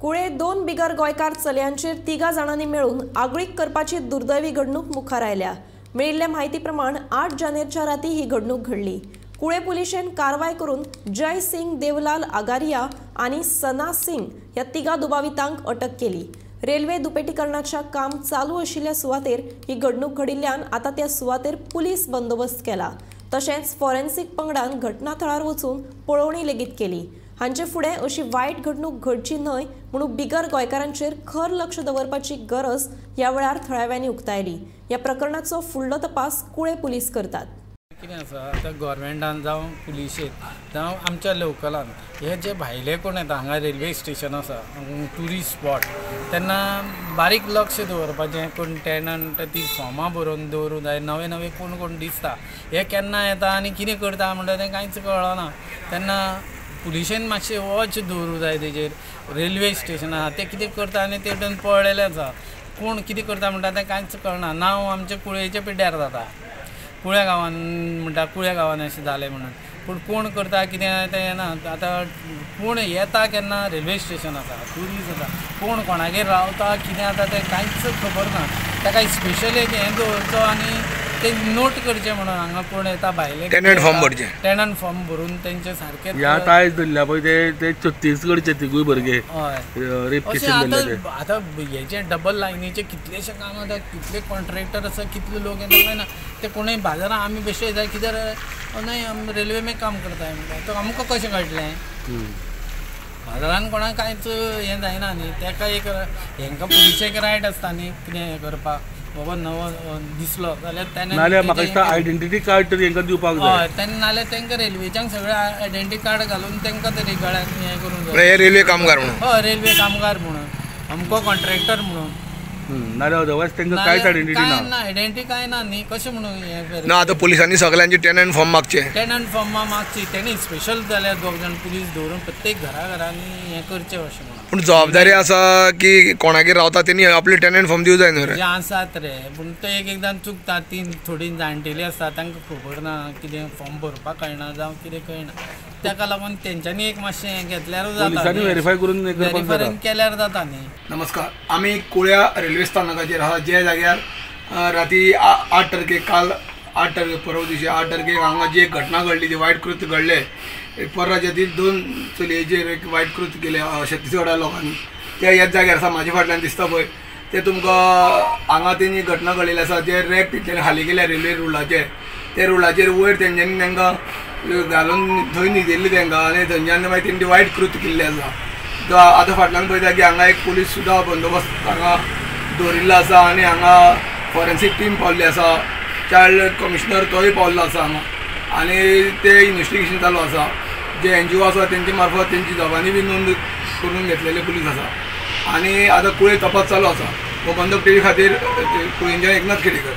कुळे 2 बिगर गोंयकार चलयांचेर 3 जाणांनी मेळून आगळीक करपाची दुर्दैवी घडणूक मुखार आयल्या. मेळिल्ल्या म्हायती प्रमाण 8 जानेरच्या राती ही घडणूक घडली. कुळे पुलिशेन कारवाय करून जय सिंग देवलाल आगारिया आनी सना सिंग ह्या 3 दुबावितांक अटक केली. रेल्वे दुपेटीकरणाच्या काम चालू आशिल्ल्या सुवातेर ही घडणूक घडिल्ल्यान आतां त्या सुवातेर पुलीस बंदोबस्त केला. तशेंच फॉरेन्सिक पंगडान घटनाथळार वचून पळोवणी लेगीत केली. हांचे फुडें अशी वायट घडणूक घडची न्हय म्हणून बिगर गोंयकारांचेर खर लक्ष दवरपाची गरज ह्या वेळार थळाव्यांनी उक्तायली. ह्या प्रकरणाचो फुडलो तपास कुळे पुलीस करतात. कितें आसा आतां गोवोरमेंटान जावं पुलिशेन जावं आमच्या लोकलान हे जे भायले कोण येता हांगा रेल्वे स्टेशन आसा ट्युरिस्ट स्पॉट तेन्ना बारीक लक्ष दवरपाचें. कोण टेनंट ती फॉर्मां बरोवन दवरूंक जाय. नवे नवे कोण कोण दिसता हे केन्ना येता आनी कितें करता म्हणटा तें कांयच कळना. तेन्ना पुलिशेन मातशें वॉच दवरूंक जाय तेजेर. रेल्वे स्टेशन आसा ते कितें करता आनी ते वटेन पळयलें आसा कोण कितें करता म्हणटा तें कांयच कळना. नांव आमच्या कुळेच्या पिड्ड्यार जाता. कुळ्या गांवान म्हणटा कुळ्या गांवान अशें जालें म्हणून, पूण कोण करता कितें तें ना. आतां कोण येता केन्ना रेल्वे स्टेशन आसा ट्युरिस्ट आसा कोण कोणागेर रावता कितें आतां तें कांयच खबर ना. ताका स्पेशल एक हें दवरचो आनी ते नोट करचे म्हणून हांगा कोण येता भायले टेनंट फॉर्म भरचे, टेनंट फॉर्म भरून तेंचे सारके. ह्या आयज धरल्या पळय ते छत्तीसगडचे तिगूय भुरगे रेप केसीन धरले. आतां हेजे डबल लायनीचे कितलेशे काम आतां कितले कॉन्ट्रॅक्टर आसा कितले लोक येता काय ना ते कोणूय बाजारान आमी बेश्टे येता कित्याक नाही रेल्वे में काम करताय म्हणटा तो आमकां कशें कळटलें. बाजारान कोणाक कांयच हें जायना न्ही. तेका एक हेंकां पुलिशेक रायट आसता न्ही कितें हें करपाक. बाबा नवो दिसलो जाल्यार तेणें नाल्यार म्हाका दिसता आयडेंटिटी कार्ड तरी हेंकां दिवपाक जाय. हय तेन्ना नाल्यार तेंकां रेल्वेच्यांक सगळें आयडेंटिटी कार्ड घालून तेंकां तरी गळ्यान हें करूंक जाय. रेल्वे कामगार म्हणून, हय रेल्वे कामगार म्हणून, अमको कॉन्ट्रॅक्टर म्हणून. नाल्यार अदरवायज तेंकां कांयच आयडेंटिटी ना. आयडेंटिटी कांय ना न्ही कशें म्हणून हें ना. आतां पुलिसांनी सगळ्यांचे टेनंट फॉर्म मागचे, टेनंट फॉर्मां मागची. तेणी स्पेशल जाल्यार 2 जाण पुलीस दवरून प्रत्येक घरा घरांनी हें करचें अशें म्हणून. पूण जबाबदारी आसा की कोणागेर रावता तेणी आपले टेनंट फॉर्म दिवं जाय न्हू रे. आसात रे पूण ते एक एकदां चुकता. ती थोडी जाणटेली आसता तांकां खबर ना कितें फॉर्म भरपाक कळना जावं कितें कळना. ताका लागून तेंच्यांनी एक मातशें घेतल्यारूच जाता, व्हेरीफाय करून व्हेरीफाय केल्यार जाता न्ही. नमस्कार, आमी कुळ्या रेल्वे स्थानकाचेर आसा ज्या जाग्यार राती 8 तारखेक काल 8 तारखेक परवा दिवशी 8 तारखेक हांगा जी एक घटना घडली जी वायट कृत्य घडलें परराज्यातील 2 चलयेचेर एक वायट कृत्य केलें छत्तीसगडा लोकांनी त्या ह्याच जाग्यार आसा. म्हाजे फाटल्यान दिसता पळय ते तुमकां हांगा तेंची घटना घडलेली आसा. जे रॅक तेंच्यांनी खाली केल्या रेल्वे रुळाचेर, ते रुळाचेर वयर तेंच्यांनी तांकां घालून थंय न्हिदिल्ले तांकां आनी थंयच्यान मागीर तेंची वायट कृत्य केल्लें आसा. तो आतां फाटल्यान पळयता की हांगा एक पुलीस सुद्दां बंदोबस्त हांगा दवरिल्लो आसा आनी हांगा फॉरेन्सीक टीम पावल्ली आसा. चाइल्ड कमिशनर तोय पावल्लो आसा हांगा आनी ते इन्वेस्टिगेशन चालू आसा. जे एनजीओ आसा तेंचे मार्फत तेंची जबानी बी नोंद करून घेतलेले पुलीस आसा आनी आतां कुळे तपास चालू आसा. गोमंतक टीव्ही खातीर कुळेंच्यान एकनाथ खेडेकर.